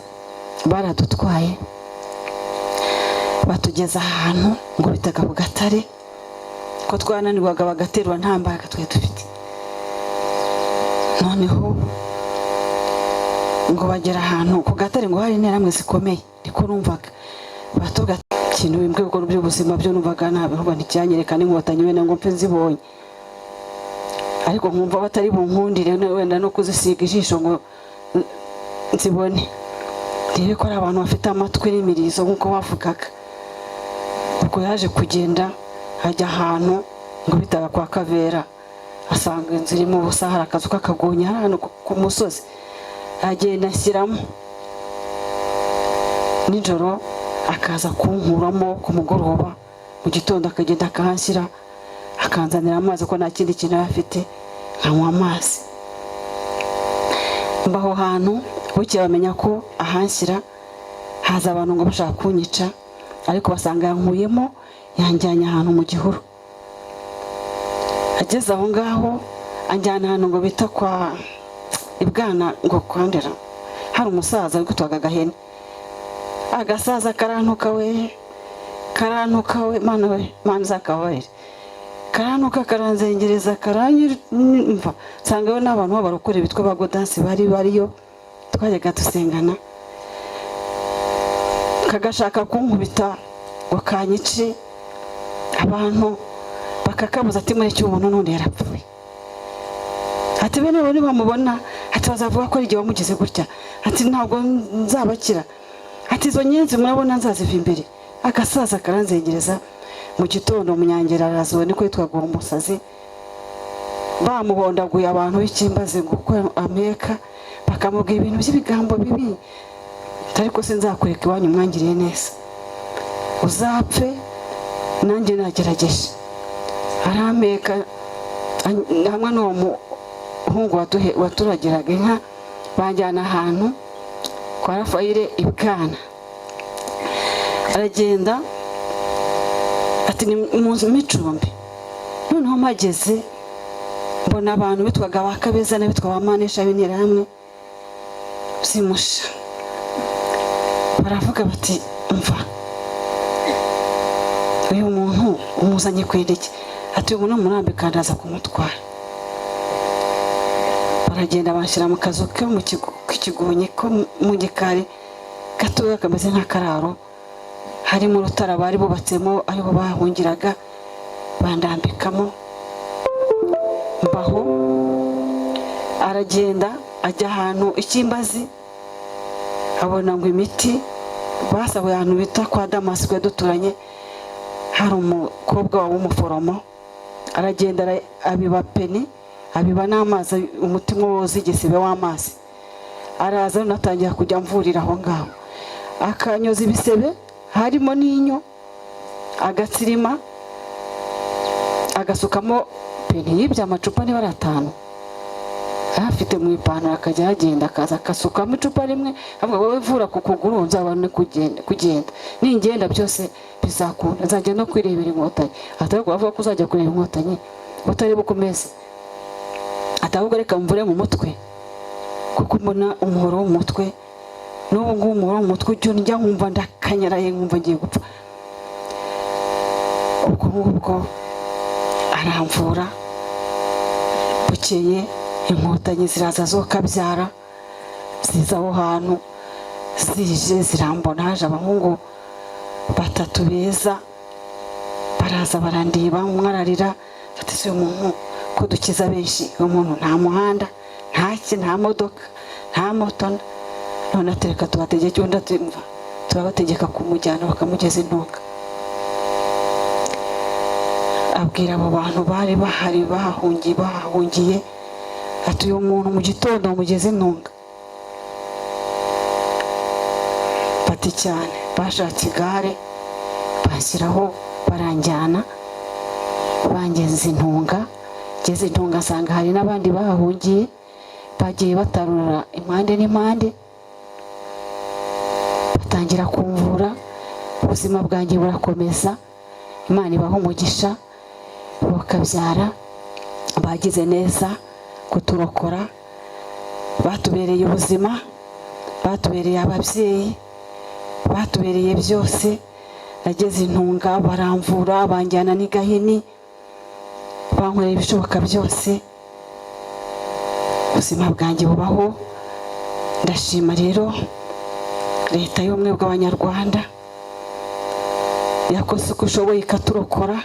Baradutwaye batugeza ahantu ngo bitaga ku gatare, ko twananirwaga bagaterura, nta mbaraga twari dufite. Noneho ngo bagera ahantu ku gatare ngo hari interahamwe zikomeye, niko numvaga batuga ikintu bimbwe. Ubwo by'ubuzima byo numvaga nabi, ahubwo nticyanyereka n'inkotanyi wenda ngo mpfe nzibonye, ariko nkumva batari bunkundire wenda no kuzisiga ijisho ngo nzibone, ndebe ko ari abantu bafite amatwi n'imirizo nk'uko bavugaga. Ubwo yaje kugenda ajya ahantu ngo bitaga kwa Kavera, asanga inzu irimo ubusa, hari akazu k'akagunya hari ahantu ku musozi, agenda ashyiramo. Nijoro akaza kunkuramo ku mugoroba, mu gitondo akagenda akahanshyira, akanzanira amazi ko nta kindi kintu yari afite, nkanywa amazi. Mba aho hantu. Bukeye bamenya ko ahanshyira, haza abantu ngo bashaka kunyica, ariko basanga yankuyemo, yanjyanye ahantu mu gihuru. Ageze aho ngaho anjyana ahantu ngo bita kwa Ibwana, ngo kwandera hari umusaza uri gutwaga agahene. Agasaza karantuka we, karantuka we, Mana we, Mana izakababarire, karantuka, karanzengereza, karanyumva. Nsanga we n'abantu b'abarokore bitwa ba Godansi bari bariyo, twajyaga dusengana. Kagashaka kunkubita ngo kanyice, abantu bakakabuza, ati: "Mureke umuntu, none yarapfuye." Ati: "Bene abo nibamubona," ati, "bazavuga ko ari igihe wamugize gutya." Ati: "Ntabwo nzabakira." Ati: "Izo nyenzi murabona nzaziva imbere?" Agasaza karanzengereza. Mu gitondo Munyangera araza, niko yitwaga uwo musazi. Bamuhondaguye abantu b'ikimbazi ngo uko ameka, bakamubwira ibintu by'ibigambo bibi. Ariko sinzakwereka iwanyu mwangiriye neza, uzapfe nanjye nagerageje. Arampeka hamwe n'uwo muhungu waturagiraga inka, banjyana ahantu kwa Rafayire Ibwana. Aragenda ati: "Ni mu micumbi." Noneho mpageze mbona abantu bitwaga ba Kabeza n'abitwa ba Manesha b'Interahamwe zimusha. Baravuga bati: "Mva, uyu muntu umuzanye kwenda iki?" Ati: "Uyu muntu murambika, ndaza kumutwara." Baragenda banshyira mu kazu ko mu k'ikigonyi ko mu gikari gatoya kameze nk'akararo, harimo urutara bari bubatsemo, ariho bahungiraga. Bandambikamo, mbaho. Aragenda ajya ahantu ikimbazi, abona ngo imiti basahuye ahantu bita kwa Damasi duturanye, hari umukobwa w'umuforomo. Aragenda abiba peni, abiba n'amazi, umutima woza igisebe w'amazi. Araza noneho atangira kujya amvurira aho ngaho, akanyoza ibisebe harimo n'inyo, agatsirima, agasukamo peni. Yibye amacupa niba ari atanu ayafite mu ipantaro, akajya yagenda akaza agasukamo icupa rimwe, avuga: "Wowe vura ku kuguru, nzabone kugenda, ningenda byose bizakunda, nzajya no kwirebera Inkotanyi." Atari bavuga ko uzajya kureba Inkotanyi utareba uko umeze. Ati: "Ahubwo reka mvure mu mutwe, kuko mbona umuhoro wo mu mutwe n'ubu ngubu, umuhoro wo mu mutwe ujya undya nkumva ndakanyaraye, nkumva ngiye gupfa." Ubwo ngubwo aramvura. Bukeye Inkotanyi ziraza zo kabyara, ziza aho hantu. Zije zirambona, haje abahungu batatu beza, baraza barandeba. Umwe ararira ati: "Si uyu muntu ko dukiza benshi, uyu muntu nta muhanda, nta ki, nta modoka, nta moto, none atereka tubategeke." Undi ati: "Mva, turabategeka kumujyana bakamugeza Intunga." Abwira abo bantu bari bahari bahahungiye ati: "Uyu muntu mu gitondo mugeze Intunga." Bati: "Cyane." Bashatse igare banshyiraho, baranjyana, bangeza Intunga. Ngeze Intunga nsanga hari n'abandi bahahungiye, bagiye batarura impande n'impande. Batangira kumvura, ubuzima bwanjye burakomeza. Imana ibaha umugisha, bakabyara bagize neza kuturokora, batubereye ubuzima, batubereye ababyeyi, batubereye byose. Nageze Intunga baramvura, banjyana n'i Gahini, bankorera ibishoboka byose, ubuzima bwanjye bubaho. Ndashima rero Leta y'Ubumwe bw'Abanyarwanda yakoze uko ishoboye ikaturokora.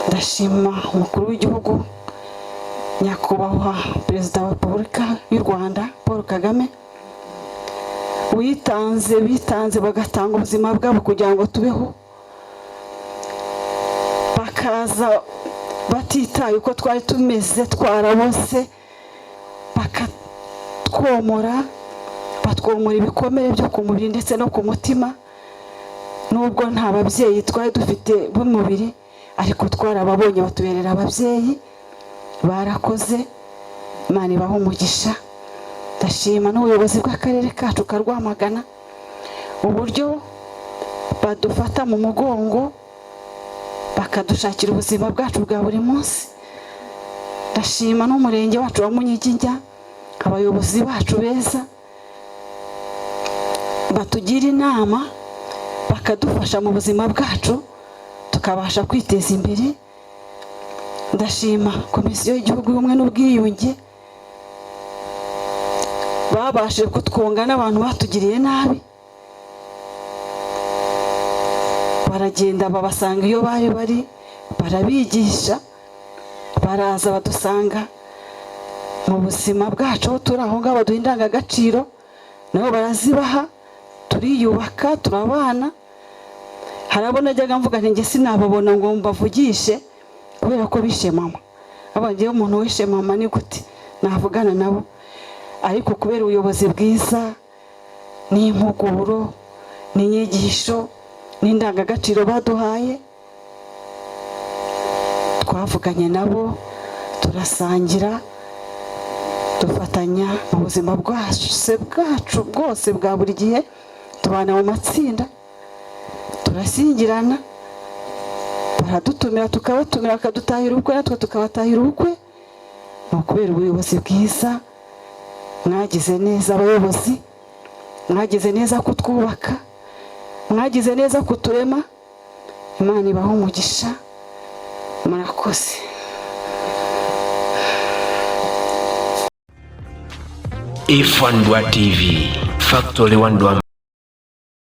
Ndashima umukuru w'igihugu, Nyakubahwa Perezida wa Repubulika y'u Rwanda Paul Kagame, witanze, bitanze bagatanga ubuzima bwabo kugira ngo tubeho, bakaza batitaye uko twari tumeze, twarabose, bakatwomora. Batwomora ibikomere byo ku mubiri ndetse no ku mutima. Nubwo nta babyeyi twari dufite b'umubiri, ariko twarababonye batuberera ababyeyi. Barakoze, Imana ibaha umugisha. Ndashima n'ubuyobozi bw'akarere kacu ka Rwamagana, uburyo badufata mu mugongo, bakadushakira ubuzima bwacu bwa buri munsi. Ndashima n'umurenge wacu wa Munyiginya, abayobozi bacu beza batugira inama, bakadufasha mu buzima bwacu, tukabasha kwiteza imbere. Ndashima Komisiyo y'Igihugu y'Ubumwe n'Ubwiyunge, babashije kutwunga n'abantu batugiriye nabi, baragenda babasanga iyo bari bari, barabigisha, baraza badusanga mu buzima bwacu aho turi aho ngaho, baduha indangagaciro, nabo barazibaha, turiyubaka, turabana. Hari abo najyaga mvuga nti: "Njye sinababona ngo mbavugishe kubera ko bishe mama." Aba ngewe umuntu wishe mama ni gute navugana nabo? Ariko kubera ubuyobozi bwiza n'impuguro n'inyigisho n'indangagaciro baduhaye, twavuganye nabo, turasangira, dufatanya mu buzima bwacu bwose bwa buri gihe, tubana mu matsinda, turashyingirana, baradutumira tukabatumira, bakadutahira ubukwe natwe tukabatahira ubukwe. Ni ukubera ubuyobozi bwiza. Mwagize neza abayobozi, mwagize neza kutwubaka, mwagize neza kuturema. Imana ibahe umugisha, murakoze. Ifandwa TV, Factory One.